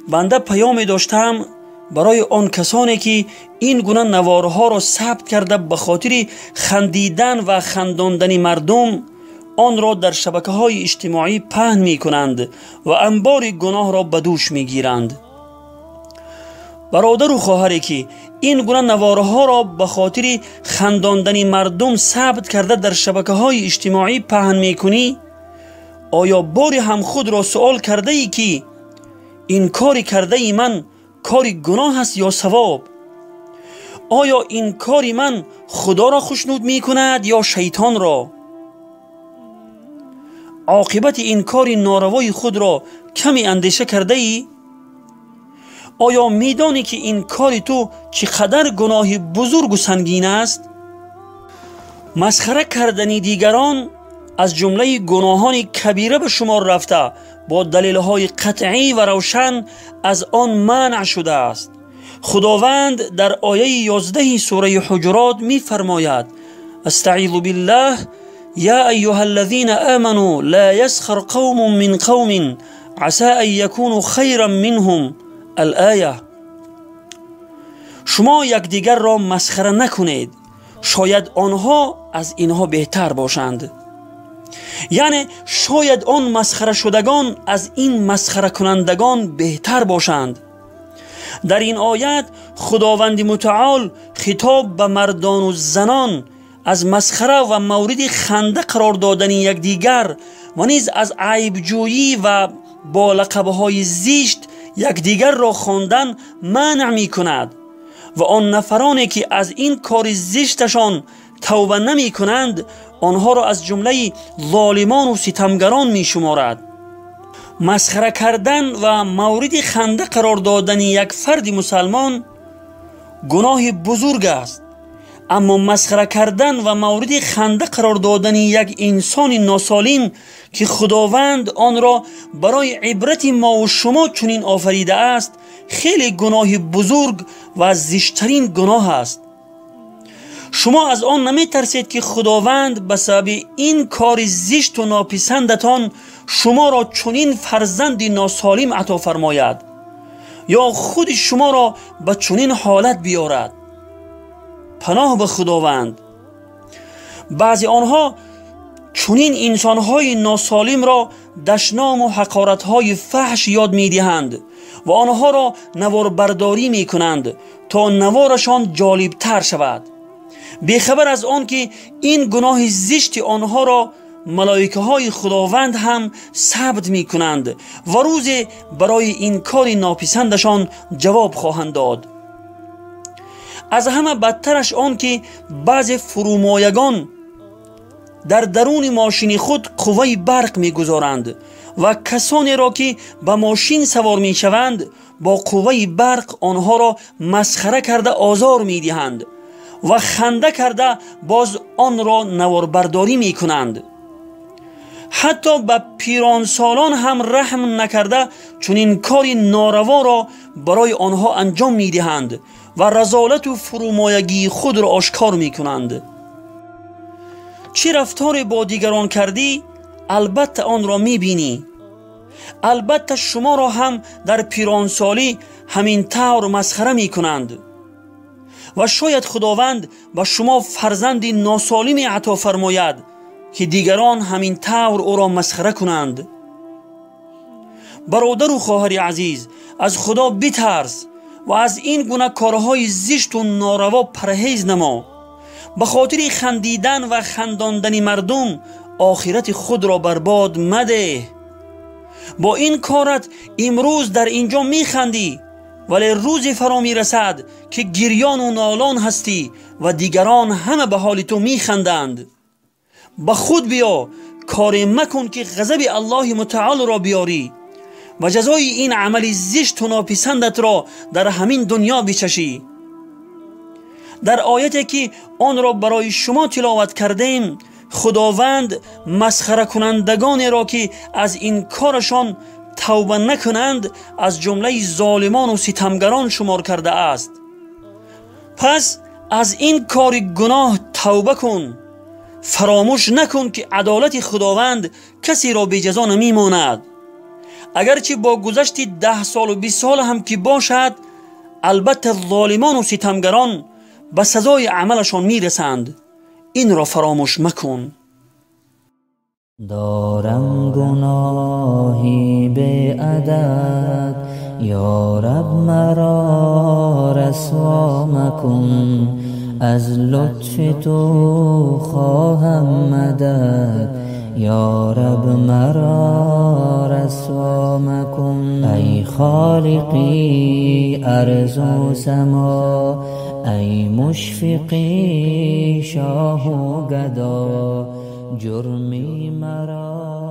Банда паёме доштам барои он касоне ки ин гуна наворҳоро сабт карда ба хотири хандидан ва хандондани мардум онро дар шабакаҳои иҷтимоӣ паҳн мекунанд ва анбори гуноҳро ба дӯш мегиранд. Бародару хоҳаре ки ин гуна наворҳоро ба хотири хандондани мардум сабт карда дар шабакаҳои иҷтимоӣ паҳн мекунӣ, оё бори ҳам худро суол кардаӣ ки ин кори кардаи ман кори гуноҳ аст ё савоб? Оё ин кори ман Худоро хушнуд мекунад ё шайтонро? Оқибати ин кори норавои худро каме андеша кардаӣ? Оё медонӣ ки ин кори ту чӣ қадар гуноҳи бузургу сангин аст? Масхара кардани дигарон аз ҷумлаи гуноҳони кабира ба шумор рафта бо далелҳои қатъӣ ва равшан аз он манъ шудааст. Худованд дар ояи 11 сураи Ҳуҷурот мефармояд: астаъизу биллаҳ я айюҳа аллазина аману ла ясхар қавмун мин қавмин аса ан якуну хайран минҳум. Ал-оя. Шумо якдигарро масхара накунед, шояд онҳо аз инҳо беҳтар бошанд. Яъне шояд он масхарашудагон аз ин масхаракунандагон беҳтар бошанд. Дар ин оят Худованди мутаол хитоб ба мардону занон аз масхара ва мавриди ханда қарор додани якдигар ва низ аз айбҷӯӣ ва бо лақабҳои зишт якдигарро хондан манъ мекунад ва он нафароне ки аз ин кори зишташон тавба намекунанд, онҳоро аз ҷумлаи золимону ситамгарон мешуморад. Масхара кардан ва мавриди ханда қарор додани як фарди мусалмон гуноҳи бузург аст, аммо масхара кардан ва мавриди ханда қарор додани як инсони носолим ки Худованд онро барои ибрати мову шумо чунин офаридааст, хеле гуноҳи бузург ва зиштарин гуноҳ аст. Шумо аз он наметарсед ки Худованд ба сабаби ин кори зишту нописандатон шуморо чунин фарзанди носолим ато фармояд ё худи шуморо ба чунин ҳолат биёрад? Паноҳ ба Худованд. Баъзе онҳо чунин инсонҳои носолимро дашному ҳақоратҳои фаҳш ёд медиҳанд ва онҳоро наворбардорӣ мекунанд то наворашон ҷолибтар шавад, бехабар аз он ки ин гуноҳи зишти онҳоро малоикаҳои Худованд ҳам сабт мекунанд ва рӯзе барои ин кори нописандашон ҷавоб хоҳанд дод. Аз ҳама бадтараш он ки баъзе фурӯмоягон дар даруни мошини худ қувваи барқ мегузоранд ва касонеро ки ба мошин савор мешаванд бо қувваи барқ онҳоро масхара карда озор медиҳанд ва ханда карда боз онро наворбардорӣ мекунанд. Ҳатто ба пиронсолон ҳам раҳм накарда чунин кори нораворо барои онҳо анҷом медиҳанд ва разолату фурӯмоягии худро ошкор мекунанд. Чӣ рафторе бо дигарон кардӣ, албатта онро мебинӣ. Албатта шуморо ҳам дар пиронсолӣ ҳамин тавр масхара мекунанд ва шояд Худованд ба шумо фарзанди носолиме ато фармояд ки дигарон ҳамин тавр ӯро масхара кунанд. Бародару хоҳари азиз, аз Худо битарс ва аз ин гуна корҳои зишту нораво парҳез намо. Ба хотири хандидан ва хандондани мардум охирати худро барбод мадеҳ. Бо ин корат имрӯз дар ин ҷо механдӣ, вале рӯзе фаро мерасад ки гирёну нолон ҳастӣ ва дигарон ҳама ба ҳоли ту механданд. Ба худ биё, коре макун ки ғазаби Аллоҳи мутаолро биёрӣ ва ҷазои ин амали зишту нописандатро дар ҳамин дунё бичашӣ. Дар ояте ки онро барои шумо тиловат кардем, Худованд масхаракунандагонеро ки аз ин корашон тавба накунанд аз ҷумлаи золимону ситамгарон шумор кардааст. Пас аз ин кори гуноҳ тавба кун. Фаромӯш накун ки адолати Худованд касеро беҷазо намемонад. Агарчи бо гузашти 10 солу 20 сол ҳам ки бошад, албатта золимону ситамгарон ба сазои амалашон мерасанд. Инро фаромӯш макун. Дорам гуноҳи беадаб, ё Раб, маро расво макун. Аз лутфи ту хоҳам мадад, ё Раб, маро расво макун. Ай холиқи арзу само, ай мушфиқи шоҳу гадо, ҷурми маро